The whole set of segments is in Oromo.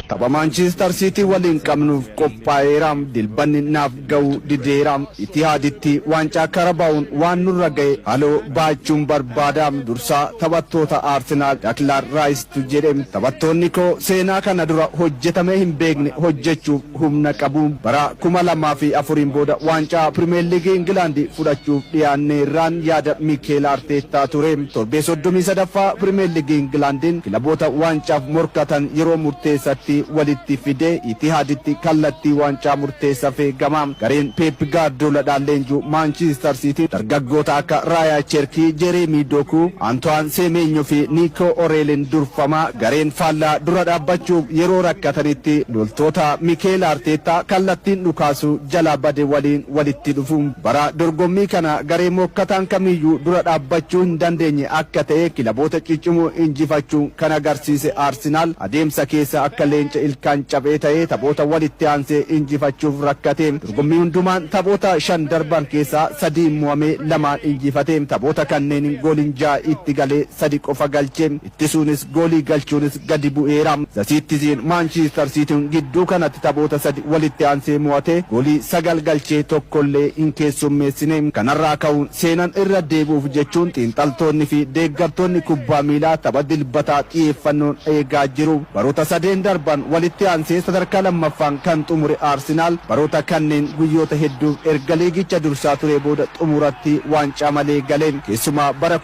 Tapha Maanchiistar Siitii waliin qabnuuf qophaa'eera. Dilbanni naaf ga'uu dideera. Itihaaditti waancaa Karabaawun waan nurra ga'e haloo baachuun barbaada. Dursaa taphattoota Aarsenaal Daklaan Raayistu jedhe. Taphattoonni koo seenaa kana dura hojjetamee hin beekne hojjechuuf humna qabu. Bara 2004n booda waancaa Pirimeer Liigii Ingilaandi fudhachuuf dhiyaanneerraan yaada Miikeel Arteettaa ture. Torbee 33ffaa Pirimeer Liigii Ingilaandiin kilaboota waancaaf morkatan yeroo murteessatti walitti fide Itihaaditti kallattii waancaa murteessa feegama. Gareen Peep Gaardioladhaan leenji'u Maanchiistar Siitiin dargaggoota akka Raayaa Cherkii, Jereemii Dokuu, Antoine Semenyo fi Nico Oreelin durfama. Gareen faallaa dura dhaabbachuuf yeroo rakkatanitti loltoota Mikeel Arteettaa kallattiin dhukaasuu jalaa bade waliin walitti dhufu. Bara dorgommii kana garee morkataan kamiyyuu dura dhaabbachuu hin dandeenye akka ta'e kilaboota ciccimoo injifachuun kan agarsiise Arsenaal adeemsa keessa akka leenca ilkaan cabee ta'ee taphoota walitti aansee injifachuuf rakkate. Dorgommii hundumaan taphoota shan darban keessaa sadii mo'amee lamaan injifate. Taphoota kanneen gooliin ja'a itti galee sadi qofa galche. Ittisuunis goolii galchuunis gadi bu'eera. The Citizens Maanchiistar Siitiin gidduu kanatti taphoota sadi walitti aansee mo'ate, goolii sagal galchee tokkollee hin keessummeessine. Kanarraa ka'uun seenan irra deebi'uuf jechuun xiinxaltoonni fi deeggartoonni kubbaa miilaa tapha Dilbataa xiyyeeffannoon eegaa jiru. Baroota sadeen darban walitti aansee sadarkaa lammaffaan kan xumure Aarsenaal baroota kanneen guyyoota hedduuf erga liigicha dursaa ture booda xumuratti waancaa malee gale. Keessumaa bara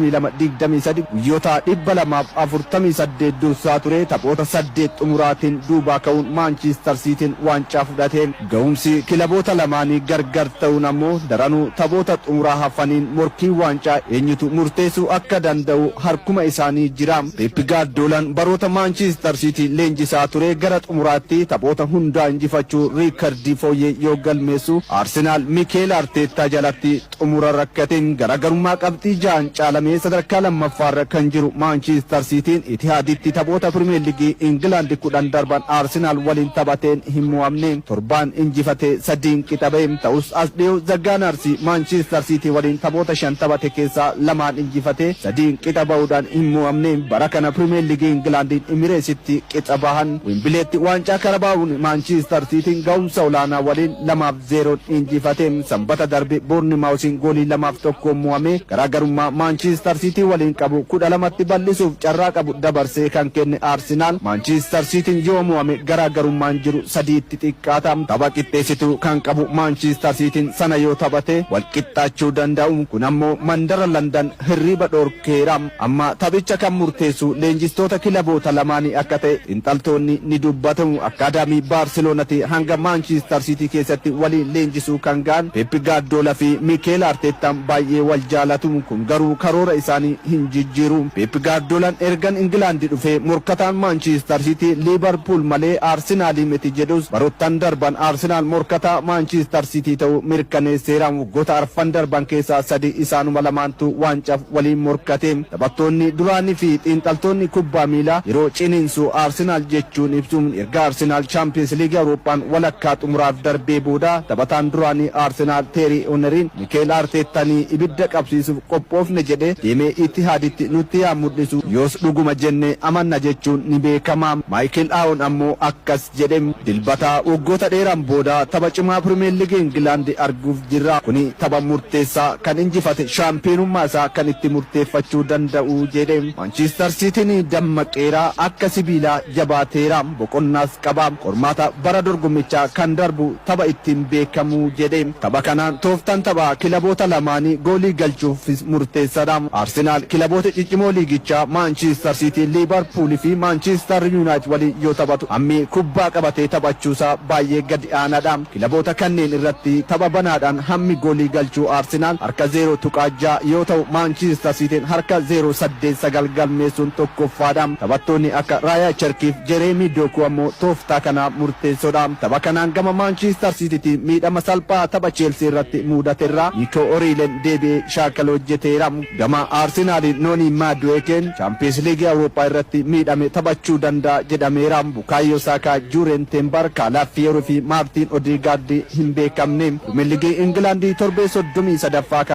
2022-23 guyyoota 248 dursaa ture taphoota saddeet xumuraatiin duubaa ka'uun Maanchiistar Siitiin waancaa fudhate. Ga'umsi kilaboota lamaanii gargar ta'uun ammoo daranuu taphoota xumuraa hafaniin morkii waancaa eenyutu murteessuu akka danda'u harkuma isaanii jira. Peep Gaardiyoolaan baroota Maanchiistar Siitii leenjisaa ture gara xumuraatti taphoota hundaa injifachuu riikardii fooyyee yoo galmeessu, Aarsenaal Mikeel Arteettaa jalatti xumura rakkate. Garaagarummaa qabxii ja'an caalamee sadarkaa lammaffaarra kan jiru Maanchiistar Siitiin Itihaaditti taphoota Pirimeer Liigii Ingilaandi 10 darban Aarsenaal waliin taphateen hin mo'amne. Torbaan injifate, sadiin qixa ba'e. Ta'us as dhiyoo The Gunners Maanchiistar Siitii waliin taphoota shan taphate keessaa lamaan injifate, sadiin qixa ba'uudhaan hin mo'amne. Bara kana Pirimeer Liigii Ingilaandiin Imireesitti qixa bahan. Wembileetti waancaa Karabaawun Maanchiistar Siitiin ga'umsa olaanaa waliin 2-0n injifate. Sanbata darbe Boornimaawusiin goolii 2-1n mo'ame. Garaagarummaa Maanchiistar Siitii waliin qabu 12tti bal'isuuf carraa qabu dabarsee kan kenne Aarsenaal, Maanchiistar Siitiin yoo mo'ame garaagarummaan jiru sadiitti xiqqaata. Tapha qixxeessituu kan qabu Maanchiistar Siitiin sana yoo taphate wal qixxaachuu danda'u. Kun ammoo mandara Landan hirriiba dhorkeera. Amma taphicha kan murteessu leenjistoota kilaboota lamaanii akka ta'e xiinxaltoonni ni dubbatu. Akkaadaamii Baarseloonatii hanga Maanchiistar Siitii keessatti waliin leenjisuu kan ga'an Peep Gaardiola fi Mikeel Arteettaan baay'ee wal jaalatu. Kun garuu karoora isaanii hin jijjiiru. Peep Gaardiolaan ergan Ingilaandi dhufee morkataan Maanchiistar Siitii Liivarpuul malee Aarsenaalii miti jedhus, baroottan darban Aarsenaal morkataa Maanchiistar Siitii ta'uu mirkaneesseera. Waggoota arfan darban keessaa sadi isaanuma lamaantu waancaaf waliin morkate. Taphattoonni duraanii fi xiinxaltoonni kubbaa miilaa yeroo ciniinsuu Aarsenaal jechuun ibsu. Erga Aarsenaal Chaampiyeens Liigii Awurooppaan walakkaa xumuraaf darbee booda taphataan duraanii Aarsenaal Teerii Oneriin Mikeel Arteettanii ibidda qabsiisuuf qophoofne jedhe, deemee Itihaaditti nutti yaa mul'isu, yoos dhuguma jennee amanna jechuun ni beekama. Maayikil Aawon ammoo akkas jedhe. Dilbata waggoota dheeraan booda tapha cimaa Pirimeer Liigii Ingilaandi arguuf jirra. Kuni tapha murteessaa kan injifate shaampiyoonummaa isaa kan itti murteeffachuu danda'u jedhe. Maanchiistar Siitiin dammaqeera, akka sibiilaa jabaateera, boqonnaas qaba. Qormaata bara dorgommichaa kan darbu tapha ittiin beekamu jedhe. Tapha kanaan tooftaan taphaa kilaboota lamaanii goolii galchuufis murteessadha. Arsenaal kilaboota ciccimoo liigichaa Maanchiistar Siitii, Liivarpuul fi Maanchiistar Yuunaayitid waliin yoo taphatu hammi kubbaa qabatee taphachuusaa baay'ee gadi aanaadha. Kilaboota kanneen irratti tapha banaadhaan hammi goolii galchuu Arsenaal harka 0.6 yoo ta'u, Maanchiistar Siitiin harka 0.89 galmeessuun tokkoffaadha. Taphattoonni akka Raayaa Cherkiif Jereemii Dookuu ammoo tooftaa kanaa murteessoodha. Tapha kanaan gama Maanchiistar Siitiitiin miidhama salphaa tapha Cheelsii irratti muudaterraa Niikoo Oriileen deebi'ee shaakala hojjeteera. Gama Aarsenaaliin Noonii Maadu'eekeen Chaampiyeens Liigii Awurooppaa irratti miidhame taphachuu danda'a jedhameera. Bukaayyoo Saakaa, Juureen Teembar, Kaalaaffiyoor fi Maartiin Odeegaardi hin beekamne. Pirimeer Liigii Ingilaandii torbee 33ffaa.